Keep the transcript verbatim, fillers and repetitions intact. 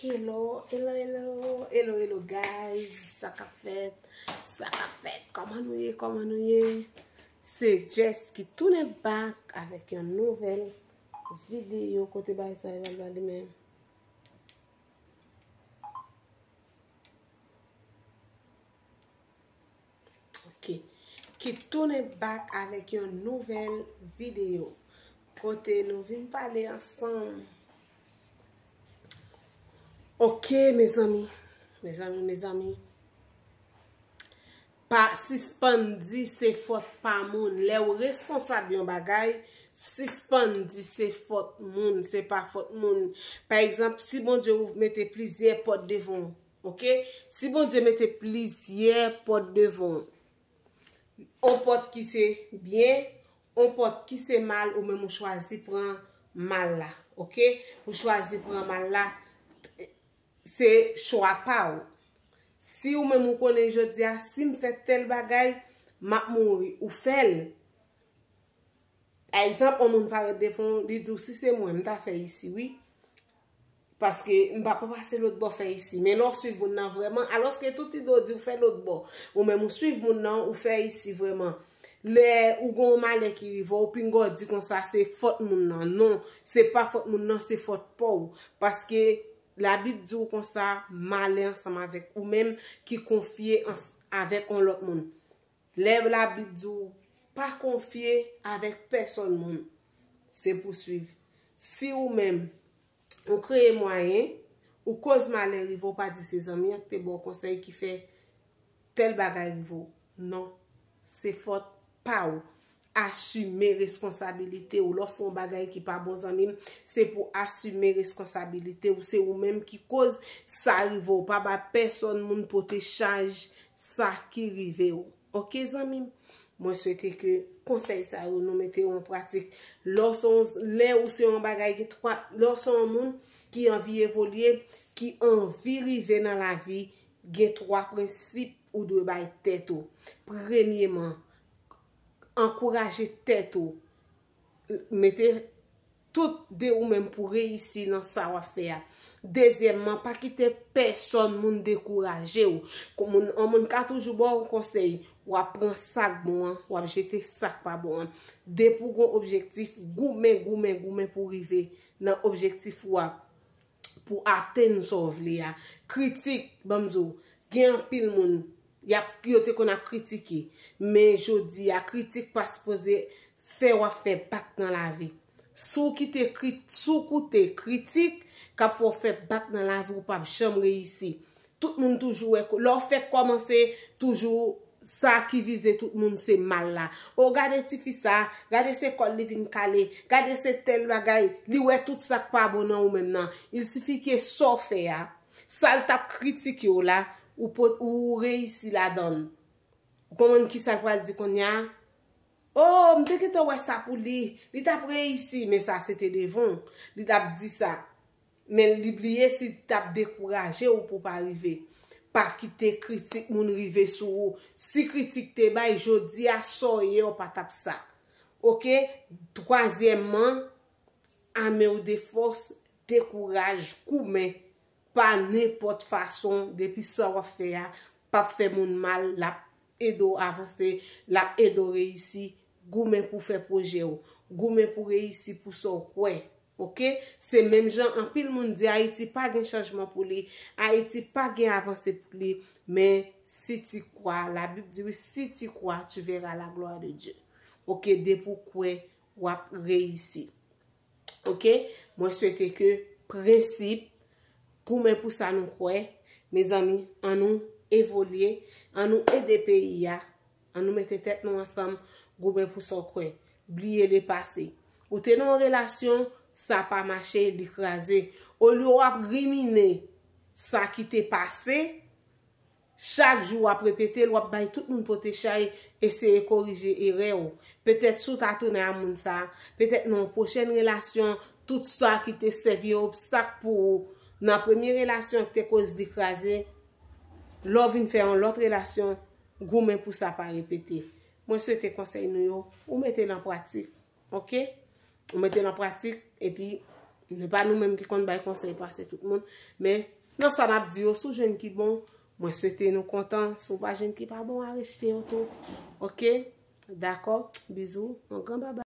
Hello, hello, hello, hello, hello, guys. Sa k ap fèt? Sa k ap fèt? Kòman nou ye? Kòman nou ye? Se Jess ki tounen back avèk yon nouvèl videyo. Kote bay sa, Evaldo, li menm? Ok. Ki tounen back avèk yon nouvèl videyo. Kote nou vin pale ansanm. Ok, mezanmi. Mezanmi, mezanmi. Pa sispann di se fòt pa moun. Lè w reskonsab yon bagay, sispann di se fòt moun, se pa fòt moun. Pa egzanp, si Bondye ou mete plizyè pòt devan w, ok? Si Bondye mete plizyè pòt devan w, on pòt ki se byen, on pòt ki se mal, ou menm ou chwazi pran mal la, ok? Ou chwazi pran mal la, se chwa pa w. Si ou menm ou konnen jodi a, si m fè tèl bagay, m ap mouri, ou fè l. Pa egzanp, yon moun parèt devan w, li di w, "Si se mwen, m ta fè isi, wi. Paske m pa pou pase lòt bò fè isi." Men lè w swiv moun nan vrèman, alòske tout ide w di w fè lòt bò, ou menm ou swiv moun nan, ou fè isi vrèman. Lè ou gen yon malè ki rive w, ou pinga w di konsa se fòt moun nan. Non, se pa fòt moun nan, se fòt pa w. Paske Labib di w konsa, malè ansanm avèk ou menm ki konfye ans-, avèk yon lòt moun. Lè Labib di w pa konfye avèk pèsòn moun, se pou swiv. Si ou menm, ou kreye mwayen, ou koz malè rive w, pa di se zanmi an ki te ba w konsèy ki fè tèl bagay rive w. Non, se fòt pa w. Asime reskonsabilite w. Lè w fè yon bagay ki pa bon, zanmi m, se pou asime reskonsabilite w. Se ou menm ki koz sa rive w. Pa ba pèsòn moun pote chaj sa ki rive w. Ok, zanmi m? Mwen swete ke konsèy sa yo nou mete yo an pratik. Lè w se yon, lè ou se yon bagay gen twa, lè w se yon moun ki anvi evolye, ki anvi rive nan lavi, gen twa prensip ou dwe bay tèt ou. Premyeman, ankouraje tèt ou. Mete tout de ou menm pou reyisi nan sa w ap fè a. Dezyèmman, pa kite pèsòn moun dekouraje w. Kon moun, yon moun ka toujou ba w konsèy, w ap pran sa k bon an, w ap jete sa k pa bon an. Depi w gen objektif, goumen, goumen, goumen pou w rive nan objektif ou a, pou atenn sa w vle a. Kritik, ban m di w, gen anpil moun, y ap, yo te konn ap kritike. Men jodi a, kritik pa sipoze fè w ap fè bak nan lavi. Si w kite kri-, si w koute kritik k ap fè w fè bak nan lavi, ou p ap janm reyisi. Tout moun toujou wè, lè w fèk kòmanse, toujou sa ki vize tout moun se mal la. O, gade tifi sa, gade se kò l li vin kale, gade se tèl bagay, li wè tout sa k pa bon nan ou menm nan. Il sifi ke sa w fè a, sa l t ap kritike w la, ou pot-, ou reyisi ladan l. Ou konprann kisa l pral di kounye a? O, m te gentan wè sa pou li, li t ap reyisi, men sa se te devan w, li t ap di sa. Men li bliye si t ap dekouraje w pou w pa rive. Pa kite kritik moun rive sou ou. Si kritik te bay, jodi a, sa w ye, w pa t ap sa. Ok? Twazyèmman, ame w de fòs, de kouraj, goumen. Pa nenpòt fason, depi sa w ap fè a p ap fè moun mal, l ap ede w avanse, l ap ede w reyisi. Goumen pou w fè pwojè w. Goumen pou w reyisi pou sa w kwè. Ok? Se menm jan anpil moun di Ayiti pa gen chanjman pou li, Ayiti pa gen avanse pou li, men si tu crois, Labib di wi, si tu crois, tu verras la gloire de Dieu. Ok? Depi w kwè, w ap reyisi. Ok? Mwen swete ke prensip, goumen pou sa nou kwè. Mezanmi, ann nou evolye, ann nou ede peyi a, ann nou mete tèt nou ansanm, goumen pou sa w kwè. Bliye lepase. Ou te nan yon relasyon, sa pa mache, li kraze. Olye w ap rimine sa ki te pase, chak jou w ap repete l, w ap bay tout moun pote chay, eseye korije erè w. Petèt si w ta tounen a moun sa, petèt nan yon pwochèn relasyon, tout sa ki te sèvi obstak pou ou nan premye relasyon ki te koz li kraze, lè w vin fè yon lòt relasyon, goumen pou sa pa repete. Mwen swete konsèy nou yo, ou mete l an pratik. Ok? Ou mete l an pratik, epi nou pa nou menm ki konn bay konsèy pase tout moun. Men, nan sa n ap di yo, si w jwenn ki bon, mwen swete nou kontan. Si w pa jwenn ki pa bon, arete yo tou. Ok? Dakò? Bizou. Yon gran babay.